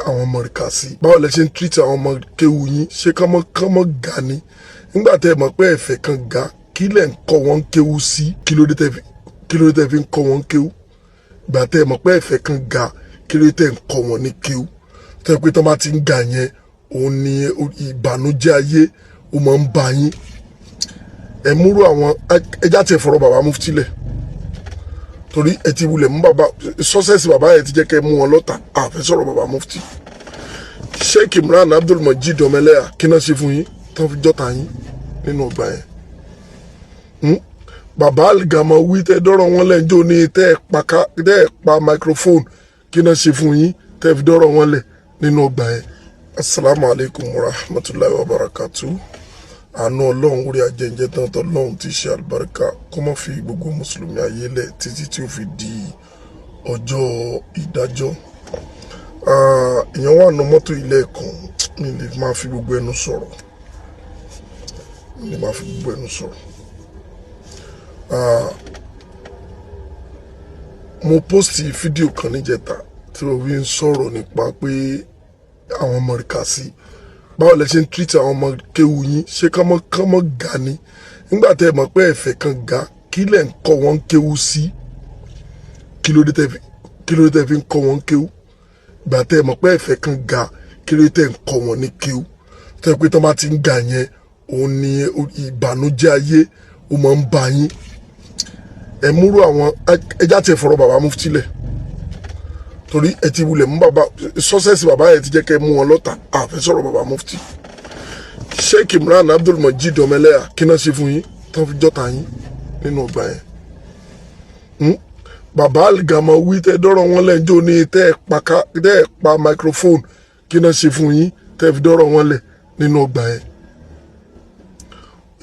Àwọn ọmọ rìkà sí, báwo lẹ ṣe ń treat àwọn ọmọ kéwu yín? Ṣé kánmọ́ ga ni? Nígbà tẹ́ ẹ mọ̀ pé ẹ̀fẹ̀ kan ga, kí lẹ̀ ń kọ́ wọn kéwu sí? Kí ló dé tẹ́ fi ń kọ́ wọn kéwu? Ìgbà tẹ́ ẹ mọ̀ pé ẹ̀fẹ̀ kan ga, kí ló dé tẹ́ ń kọ́ wọn ní kéwu? Tẹ́ pé tán bá ti ń ga yẹn, òun ni ìbànújẹ́ ayé ó máa ń bá yín. Ẹ múrú àwọn ẹjá tiẹ̀ fọ̀rọ̀ bàbá mufti lẹ̀, torí ẹ ti wulẹ̀ mú bàbá. Success bàbá yẹn ti jẹ́ kẹ́ ẹ mú wọn lọ́tà. Àfẹ́ sọ̀rọ̀ bàbá mufti. Sheikh Imran Abdulmajid ọmọlẹ́yà, kí náà ṣe fún yín tán fi jọ́ta yín nínú ọgbà yẹn? Bàbá Algamawi, tẹ dọ́rọ̀ wọn lẹ́njọ́ ní tẹ́ ẹ pa microphone, kí náà ṣe fún yín tẹ́ fi dọ́rọ̀ wọn lẹ̀ nínú ọgbà yẹn? Asalaamu alaykum wa rahmatulahi wa barakatu. Àánú Ọlọ́run orí ajẹ́njẹ́ tán tọ́lọ́run ti ṣe àlùbáríkà, kó má fi gbogbo mùsùlùmí ayé lẹ̀ títí tí ó fi di ọjọ́ ìdájọ́. Èèyàn wà nù mọ́tò ilé ẹ̀kan, mi lè máa fi gbogbo ẹnu sọ̀rọ̀, mi lè máa fi gbogbo ẹnu sọ̀rọ̀. Mo post fídíò kan níjẹta tí mo fi ń sọ̀rọ̀ nípa pé àwọn ọmọ rìkà sí, báwo lẹ ṣe ń treat àwọn ọmọ kéwu yín? Ṣé kánmọ́ ga ni? Nígbà tẹ́ ẹ mọ̀ pé ẹ̀fẹ̀ kan ga, kí lẹ̀ ń kọ́ wọn kéwu sí? Kí ló dé tẹ́ fi ń kọ́ wọn kéwu? Ìgbà tẹ́ ẹ mọ̀ pé ẹ̀fẹ̀ kan ga, kí ló dé tẹ́ ń kọ́ wọn ní kéwu? Tẹ́ pé tán bá ti ń ga yẹn, òun ni ìbànújẹ́ ayé ó máa ń bá yín. Ẹ múrú àwọn ẹjá tiẹ̀ fọ̀rọ̀ bàbá mufti lẹ̀, torí ẹ ti wulẹ̀ mú bàbá. Success bàbá yẹn ti jẹ́ kẹ́ ẹ mú wọn lọ́tà. Àfẹ́ sọ̀rọ̀ bàbá mufti. Sheikh Imran Abdulmajid ọmọlẹ́yà, kí náà ṣe fún yín tán fi jọ́ta yín nínú ọgbà yẹn? Bàbá Algamawi, tẹ dọ́rọ̀ wọn lẹ́njọ́ ní tẹ́ ẹ pa microphone, kí náà ṣe fún yín tẹ́ fi dọ́rọ̀ wọn lẹ̀ nínú ọgbà yẹn?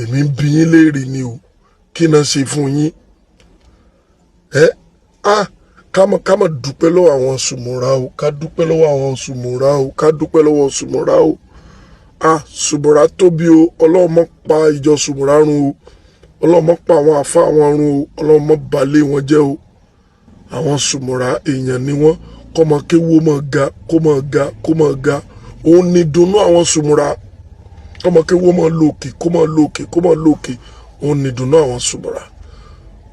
Èmi ń bi yín léèrè ni o, kí náà ṣe fún yín? Ẹ á ká mọ̀ dúpẹ́ lọ́wọ́ àwọn sùmùrà o, ká dúpẹ́ lọ́wọ́ àwọn sùmùrà o, ká dúpẹ́ lọ́wọ́ sùmùrà o. A sùmùrà tóbi o. Ọlọ́run mọ́ pa ìjọ sùmùrà run o. Ọlọ́run mọ́ pa àwọn àfa àwọn run o. Ọlọ́run mọ́ balẹ̀ wọn jẹ́ o. Àwọn sùmùrà, èèyàn ni wọ́n. Kọ́ mọ kéwú mọ́ ga, kó mọ́ ga, kó mọ́ ga, òun ni dùnnú àwọn sùmùrà. Kọ́ mọ kéwú mọ́ lòkè, kó mọ́ lòkè, kó mọ́ lòkè, òun ni dùnnú àwọn sùmùrà.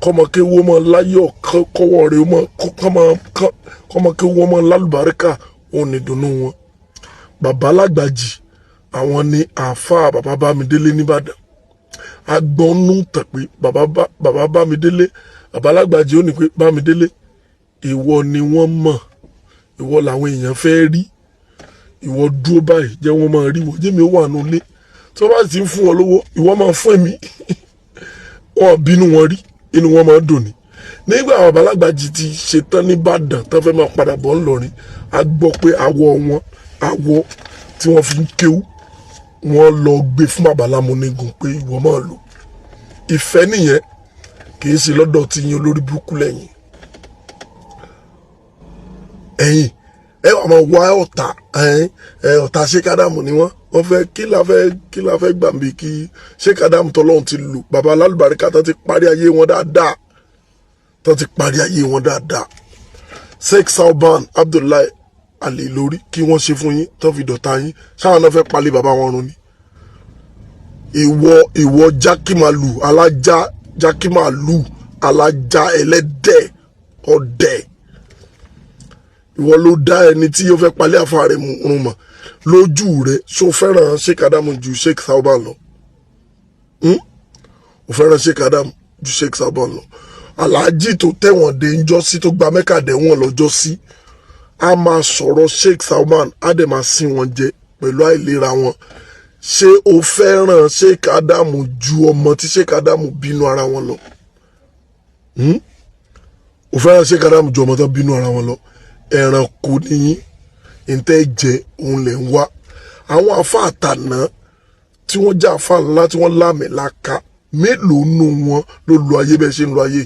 Kọ́mọ kéwú mọ́ láyọ̀, kọ́wọ́ rẹ̀ mọ́, kọ́mọ kéwú mọ́ lálùbáríkà, òun ni dùnnú wọn. Bàbá Lágbàjì, àwọn ni àáfàá bàbá Bámidélé nìbàdàn. Agbọ́nú tẹ̀ pé bàbá Bámidélé, bàbá Lágbàjì, ó ní pé, "Bámidélé, ìwọ ni wọ́n mọ̀, ìwọ làwọn èèyàn fẹ́ rí. Ìwọ dúró báyìí, jẹ́ wọ́n máa rí wọ́n, jẹ́mi ó wà nù ilé. Tí wọ́n bá ti ń fún wọn lówó, ìwọ máa fún èmi." Wọn bínú wọn rí, inú wọn máa dùn ní. Nígbà àwọn bàbá Lágbàjì ti ṣetán nìbàdàn tán, fẹ́ máa padà bọ̀ ńlọrin, a gbọ́ pé awọ wọn, awọ tí wọ́n fi ń kéwú, wọ́n lọ gbé fún bàbá Lámúnígun pé ìwọ máa lò. Ìfẹ́ nìyẹn, kì í ṣe lọ́dọ̀ tí yín, olórí burúkú lẹ́yìn. Ẹ̀yìn ẹ wà máa wá ọ̀tá ẹ. Ọ̀tá Sheikh Adamu ni wọ́n. Wọ́n fẹ́ kí la fẹ́ gbàmbí kí Sheikh Adamu tọ́lọ́run ti lù, bàbá alálùbáríkà tó ti parí ayé wọn dáadáa, tó ti parí ayé wọn dáadáa. Sheikh Sauban Abdullahi Ali lórí, kí wọ́n ṣe fún yín tó fi dọ̀tá yín? Sáwọn náà fẹ́ palẹ̀ bàbá wọn run ni? Ìwọ jákèmálù alájá, jákèmálù alájá, ẹlẹ́dẹ̀ ọ̀dẹ̀, ìwọ ló dá ẹni tí ó fẹ́ palẹ̀ àfa rẹ̀ run mọ̀ lójú rẹ̀. So fẹ́ràn Sheikh Adamu ju Sheikh Sauban lọ? Ó fẹ́ràn Sheikh Adamu ju Sheikh Sauban lọ? Aláàjì tó tẹ̀wọ̀n dé ńjọ́ sí, tó gba Mẹ́kà dẹ̀wọ̀n lọ́jọ́ sí, a máa sọ̀rọ̀ Sheikh Salman, á dẹ̀ máa sin wọn jẹ pẹ̀lú àìlera wọn. Ṣé o fẹ́ràn Sheikh Adamu ju ọmọ tí Sheikh Adamu bínú ara wọn lọ? O fẹ́ràn Sheikh Adamu ju ọmọ tó bínú ara wọn lọ? Ẹranko níyìn, ntẹ́ jẹ òun lẹ̀ ń wá. Àwọn afa àtànà tí wọ́n jẹ́ afa ńlá tí wọ́n lámì láka, mélòó nù wọn ló lo ayé bẹ́ẹ̀ ṣe ń lo ayé?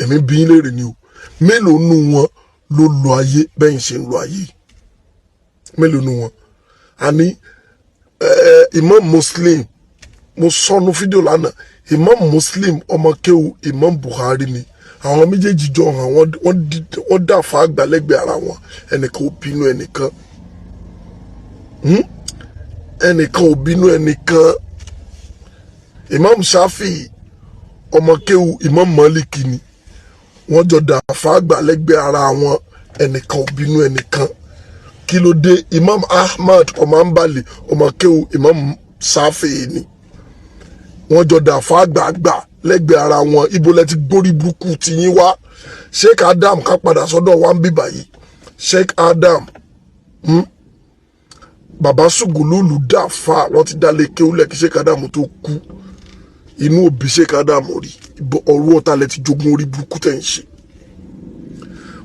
Èmi bí yín léèrè ni o. Mélòó nù wọn ló lo ayé bẹ́ẹ̀ ṣe ń lo ayé? Mélòó nù wọn? Àní Imam Muslim, mo sọnù fídíò lánàá, Imam Muslim, ọmọ kéwu Imam Bukhari ni. Àwọn méjèèjì jọ hàn, wọ́n dà fún àgbàlẹ́gbẹ̀ẹ́ ara wọn. Ẹnìkan ò bínú ẹnìkan. Ẹnìkan ò bínú ẹnìkan. Imam Shafi, ọmọ kéwu Imam Maliki ni, wọ́n jọ dà fàgbà lẹ́gbẹ̀ẹ́ ara wọn. Ẹnìkan ò bínú ẹnìkan. Kí ló dé? Imam Ahmad ọmọ Ambali, ọmọ kéwu Imam Shafi ni, wọ́n jọ dà fàgbàgbà lẹ́gbẹ̀ẹ́ ara wọn. Ibo lẹ ti gbórí burúkú tiyín wá? Sheikh Adam, ká padà sọ́dọ̀ wa ń bíbà yìí. Sheikh Adam, Baba Sùgùlùlù dà fà, wọ́n ti dálé kéwúlẹ̀ kí Sheikh Adam tó kú. Inú òbí Sheikh Adam rí ọrú ọ̀tá lẹ ti jogún orí burúkú tẹ̀ ń ṣe.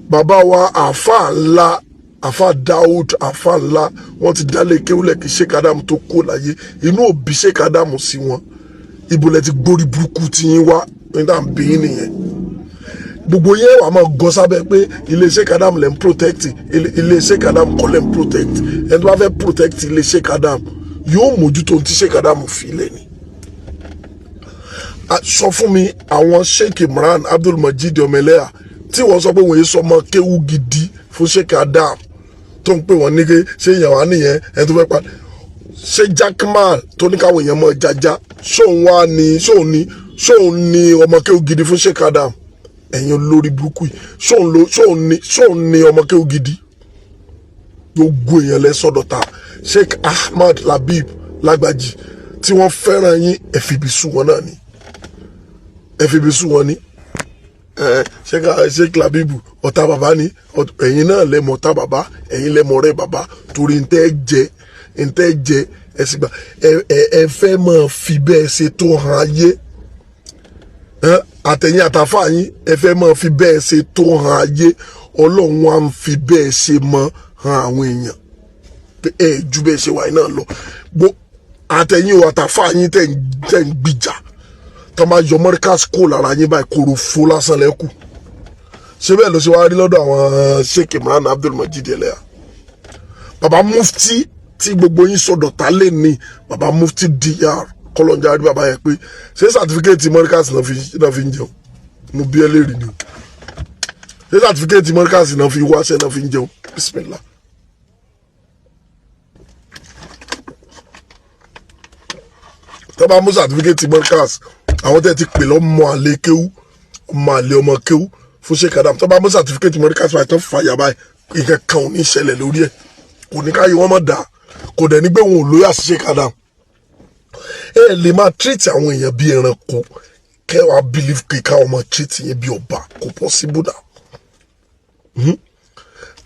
Bàbá wa, àáfàá ńlá, àáfàá Daoud, àáfàá ńlá, wọ́n ti dálé kéwúlẹ̀ kí Sheikh Adam tó kú láyé. Inú òbí Sheikh Adam sí wọn. Ibo lẹ ti gbórí burúkú tiyín wá? Nígbà ń bí yín nìyẹn. Gbogbo yẹn wà máa gọ sábẹ́ pé ilé Sheikh Adam lẹ́ ń protect. Ilé Sheikh Adam kọ́ lẹ́ ń protect. Ẹni tó bá fẹ́ protect ilé Sheikh Adam, yóò mójútó ohun tí Sheikh Adam fi lẹ̀ ni. Sọ fún mi, àwọn Sheikh Imran Abdul Majid ọmọẹlẹ́yà tí wọ́n sọ pé wọ́n yé sọmọ kéwú gidi fún Sheikh Adam, tó ń pè wọ́n ní ṣé èèyàn wá nìyẹn? Ẹni tó fẹ́ pa ṣé Jackman tó ní káwọn èèyàn mọ̀ jájá, ṣóun wá ní ṣóun ní ọmọ kéwú gidi fún Sheikh Adam? Ẹ̀yin olórí burúkú yìí, ṣóun ló ṣóun ní ọmọ kéwú gidi? Gbogbo èèyàn lẹ sọdọ̀ta. Sheikh Ahmad Labib Lágbàjì tí wọ́n fẹ́ràn yín, ẹ fi ibi sùn wọn náà ni, ẹ fi ibi sùn wọn ni. Sheikh Labibu, ọ̀tá bàbá ni. Ẹ̀yin náà lẹ́mọ̀ ọ̀tá bàbá, ẹ̀yin lẹ́mọ̀ ọ̀rẹ́ bàbá, torí ntẹ́ jẹ, ntẹ́ jẹ, ẹ sì gbà. Ẹ fẹ́ máa fi bẹ́ẹ̀ ṣe tó hàn ayé. Àtẹ̀yìn àtàfà yín, ẹ fẹ́ máa fi bẹ́ẹ̀ ṣe tó hàn ayé. Ọlọ́run wa ń fi bẹ́ẹ̀ ṣe mọ́ hàn àwọn èèyàn pé ẹ ju bẹ́ẹ̀ ṣe wà náà lọ. Àtẹ̀yìn àtàfà yín tẹ̀ ń gbìjà, tó máa yọ Markaz kó lára yín báyìí, kóró fó lásán lẹ́kù. Ṣé bẹ́ẹ̀ ló ṣe wá rí lọ́dọ̀ àwọn Sheikh Imran Abdul Majid Eleha, baba mufti tí gbogbo yín sọ̀dọ̀ tá lè ní baba mufti dr kọlọ́njà rí baba yẹn pé ṣé certificate Markaz náà fi ń jẹun? Mo bí ẹ léèrè ni o. Ṣé certificate Markaz náà fi wáṣẹ náà fi ń jẹun? Bismillah. Tó bá mú certificate Markaz, àwọn tẹ́ ti pè lọ́mọ àlè kéwú, ọmọ àlè ọmọ kéwú fún Sheikh Adam, tó bá mú certificate Markaz báyìí, tó fàyà báyìí, nǹkan kan ò ní ṣẹlẹ̀ lórí ẹ̀. Kò ní káyé wọn mọ̀ dá, kò dẹ̀ ní pé wọn ò lóyà sí Sheikh Adam. Ẹ lè máa treat àwọn èèyàn bí ẹranko, kẹwàá believe pé káwọn máa treat yẹn bí ọba. Kò possible now.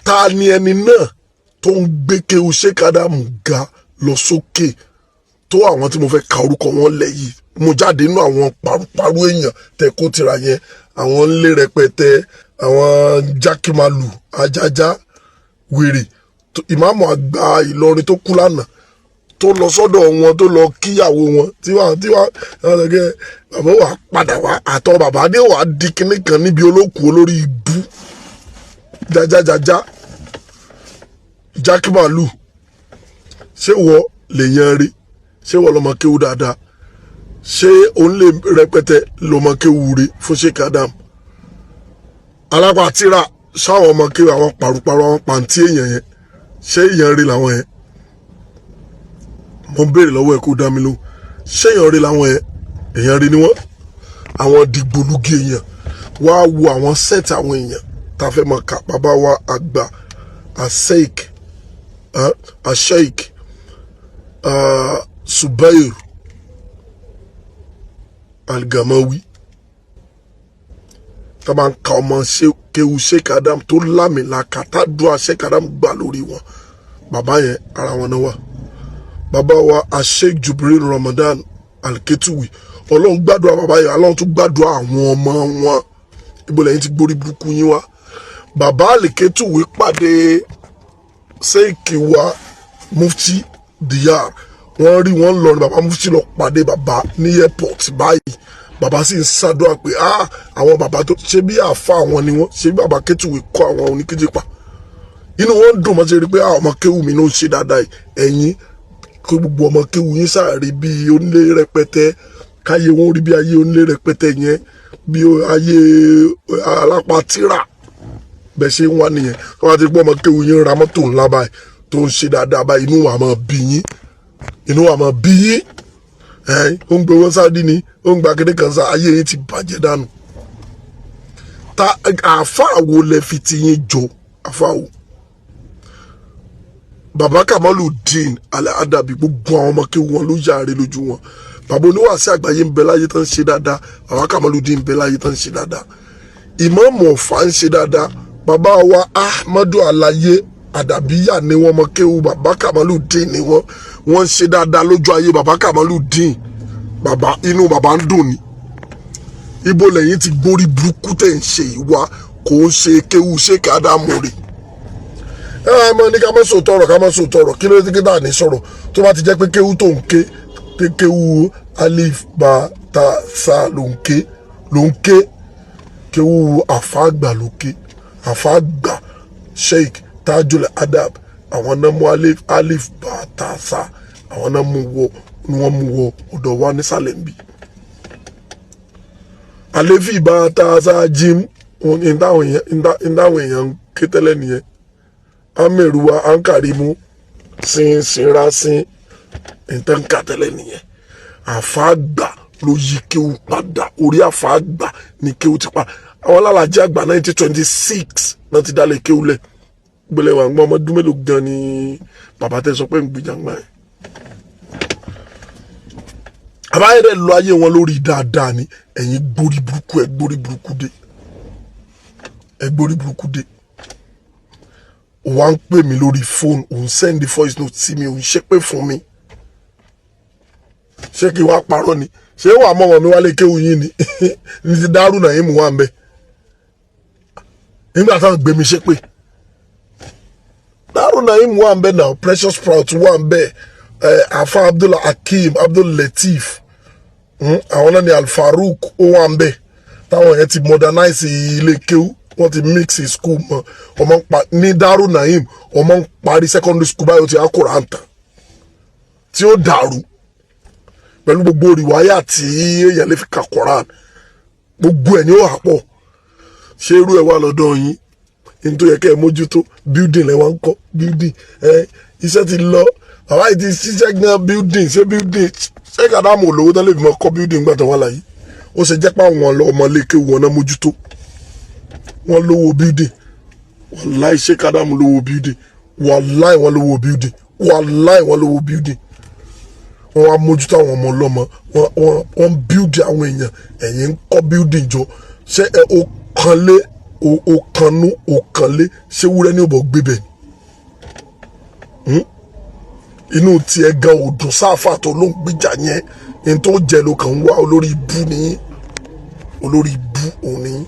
Ta ni ẹni náà tó ń gbé kéwú Sheikh Adam ga lọ sókè tó àwọn tí mo fẹ́ ka orúkọ wọn lẹ̀ yìí? Mo jáde nínú àwọn paruparu èèyàn tẹ kó tira yẹn, àwọn ńlé rẹpẹtẹ, àwọn jákèmálù ajájá wèrè, ìmáàmù àgbà Ìlọrin tó kú lánàá, tó lọ sọ́dọ̀ wọn, tó lọ kíyàwó wọn, tí wọ́n sọ pé bàbá wà padà wá àtọ bàbá ní wà á di kinní kan níbi olókùú olórí ibú jájájájá jákèmálù. Ṣé wọ́n lè yan rí? Ṣé wọ́n lọ́mọ kéwú dáadáa? Ṣé òun lè rẹpẹtẹ lọ́mọ kéwú rí fún Sheikh Adam alápàtìrà? Sáwọn ọmọ kéwú, àwọn paruparu, àwọn pàǹtí èèyàn yẹn, ṣé èèyàn rí làwọn yẹn? Mo ń béèrè lọ́wọ́ ẹ̀ kó dá mi lóhùn. Ṣé èèyàn rí làwọn yẹn? Èèyàn rí ni wọ́n? Àwọn dìgbòlugi èèyàn. Wá wo àwọn sẹ́ẹ̀tì àwọn èèyàn tá a fẹ́ máa kà. Bàbá wa àgbà Asheik Asheik Subair Algamawi, tá a máa ń ka ọmọ kéwu Sheikh Adam tó lámìlaka, tádùá Sheikh Adam gbà lórí wọn, bàbá yẹn ara wọn náà wà. Bàbá wa Asheik Jubril Ramadan Alketuwi, Ọlọ́run gbàdúrà bàbá yẹn, Ọlọ́run tún gbàdúrà àwọn ọmọ wọn. Ibo lẹ́yìn tí gbórí burúkú yín wá? Bàbá Alketuwi pàdé Sheikh wa Mufti Diyar, wọ́n rí wọn lọ ní bàbá Mufti lọ pàdé bàbá ní airport báyìí. Bàbá sì ń ṣàdúrà pé àwọn bàbá tó ṣe bí àfa àwọn ni wọ́n ṣe bí bàbá Kétùwé kọ́ àwọn oníkéjìpá. Inú wọn dùn mọ́ ṣe rí pé àwọn ọmọ kéwù mi ló ń ṣe dáadáa yìí. Ẹ̀yin kí gbogbo ọmọ kéwù yín sáré bí onílé rẹpẹtẹ, káyé wọn rí bí ayé onílé rẹpẹtẹ yẹn, bí ayé alápatírà bẹ́ẹ̀ ṣe ń wá nìyẹn. Wọ́n ti gbọ́ ọmọ kéwù yín ra mọ́tò ńlá báyìí. Tó ń ṣe dáadáa báyìí, inú wa máa bí yín, inú wa máa bí yín. Ẹ ó ń gbowó Saudi ni, ó ń gba kéde kan sá, ayé yín ti bàjẹ́ dànù. Ta àáfàá wo lẹ fi ti yín jọ? Àáfàá wo? Bàbá Kamaludeen Al-Adabi, gbogbo àwọn ọmọ kí wọn ló yára lójú wọn. Bàbá oníwàásí àgbáyé ń bẹ láyé tán, ń ṣe dáadáa. Bàbá Kamaludeen ń bẹ láyé tán, ń ṣe dáadáa. Ìmáàmù Ọ̀fà ń ṣe dáadáa. Bàbá wa Ahmadu Alaye Àdàbíyà ni wọ́n, mọ kéwu bàbá Kamaludeen ni wọ́n. Wọ́n ń ṣe dáadáa lójú ayé bàbá Kamaludeen. Bàbá, inú bàbá ń dùn ni. Ibo lẹ́yìn ti gbórí burúkú tẹ̀ ń ṣe ìwà kò ń ṣe kéwu Sheikh Ádámù rè? Ẹ mọ ní ká má sọ tọrọ, ká má sọ tọrọ. Kí ló dé kí tá à ní sọ̀rọ̀ tó bá ti jẹ́ pé kéwu tó ń ké pé kéwu alif ba ta sa ló ń ké, ló ń ké kéwu àfáàgbà ló ké? Àfáàgbà Sheikh Tajul Adab, àwọn náà mú alif, alif ba ta sa, àwọn náà mú wọ ni wọ́n mú wọ ọ̀dọ̀ wa nísàlẹ̀ ń bí. Àlefi bá ta sa jim ní táwọn èèyàn ń ké tẹ́lẹ̀ nìyẹn. Amẹ̀rùwà ankarimu sin sinra sin nǹkan ká tẹ́lẹ̀ nìyẹn. Àfáàgbà ló yí kéwù padà. Orí àfáàgbà ní kéwù ti pa. Àwọn alálàájì àgbà 1926 náà ti dálé kéwù lẹ̀. Gbélé wa ń gbọ́, ọmọ ọdún mélòó gan ni bàbá tẹ sọ pé ń gbìjà ń gbà yẹn? Àbáyé dẹ̀ lọ ayé wọn lórí dáadáa ni. Ẹ̀yin gbórí burúkú, ẹ̀ gbórí burúkú dé, ẹ̀ gbórí burúkú dé. Wà ń pè mí lórí fóònù, òun send voice note sí mi, òun ṣépè fún mi. Ṣé kí wàá parọ́ ni? Ṣé wàá mọ̀mọ́ mi wálé kéwù yín ni? Ní ti dárú náà yín mú wá ń bẹ nígbà táwọn gbé mi ṣépè. Dárú náà yín mú wá ń bẹ náà. Precious Proud wà ń bẹ, ẹ afa Abdul Hakeem, Abdul Lateef, àwọn náà ni Alfarouk, ó wà ń bẹ. Táwọn yẹn ti modernize ilé kéwù, wọ́n ti mix school mọ́. Ọmọ ń pa ní Daru Naim, ọmọ ń parí secondary school báyìí, ó ti Quran tán, tí ó dàrú pẹ̀lú gbogbo rìwáyà tí èèyàn lè fi ka Quran, gbogbo ẹ̀ ní ó hà pọ̀. Ṣé irú ẹ̀ wà lọ́dọ̀ yín? Ní tó yẹ kẹ́ ẹ mójútó, building lẹ́ wọ́n ń kọ́ building. Ẹ iṣẹ́ ti lọ, bàbá yìí ti ṣiṣẹ́ gan. Building, ṣé building? Ṣé kàdámù olówó tán lè fi mọ kọ́ building gbà tán wà láyé? Ó ṣe jẹ́ pé àwọn ọmọléke wọn náà mójútó, wọ́n lówó building. Wàláì, ṣé kàdámù lówó building? Wàláì, wọ́n lówó building. Wàláì, wọ́n lówó building. Wọ́n wá mójútó àwọn ọmọ ọlọ́mọ, wọ́n build àwọn èèyàn. Ẹ̀yin ń kọ́ building jọ. Ṣé ẹ ó kanlé, ó kanú, ó kanlé, ṣé wúrẹ́ ní òbọ̀ gbé bẹ̀ ni? Inú tiẹ̀ gan òdùn sáfà tó ló ń gbìjà yẹn ní tó jẹ ló kàn ń wá. Olórí ibú ní, olórí ibú òun ní.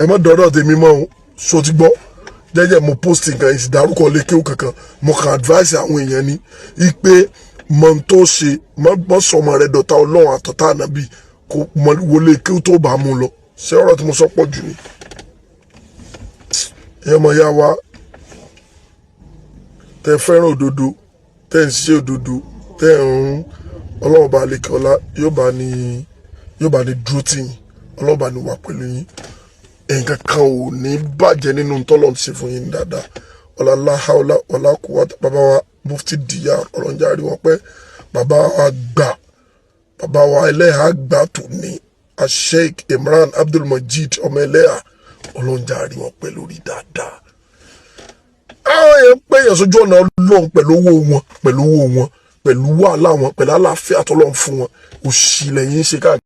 Ẹ má dọ́dọ̀ tèmi mọ́ o. So ti gbọ́ jẹ́jẹ́, mo post nǹkan yìí sì dárúkọ lékéwù kankan. Mo kàn advice àwọn èèyàn ní ipe mọ tó ṣe mọ sọmọ rẹ dọ̀tá Ọlọ́run àtọ̀tá ànábì, kò mọ wọlé kéwù tó bá mú lọ. Ṣé ọ̀rọ̀ tí mo sọ pọ̀ jù ni? Ẹ̀yọ́ mọ̀ ya wa, tẹ fẹ́ràn òdodo, tẹ ń ṣe òdodo, tẹ ń Ọlọ́run bá lè kí ọlá yóò bá ní dúró tì yín. Ọlọ́run bá ní wà pẹ̀lú yín. Nǹkan kan ò ní bàjẹ́ nínú tọ́lọ̀ ń ṣe fún yín dáadáa. Ọ̀làlá haúlá ọ̀là kúwàtà. Bàbá wa Mufti Diyar, ọlọ́njà rí wọn pẹ́. Bàbá wa gbà, bàbá wa ẹlẹ́hà gbà tó ní Sheikh Imran Abdulmajid ọmọ ẹlẹ́hà, ọlọ́njà rí wọn pẹ́ lórí dáadáa. Àwọn èèyàn pé èèyàn sójú ọ̀nà Ọlọ́run pẹ̀lú owó wọn, pẹ̀lú owó wọn, pẹ̀lú wàhálà wọn, pẹ̀lú àlàáfíà tọ́lọ́run fún wọn. Òṣì lẹ́yìn ń ṣe káàkiri.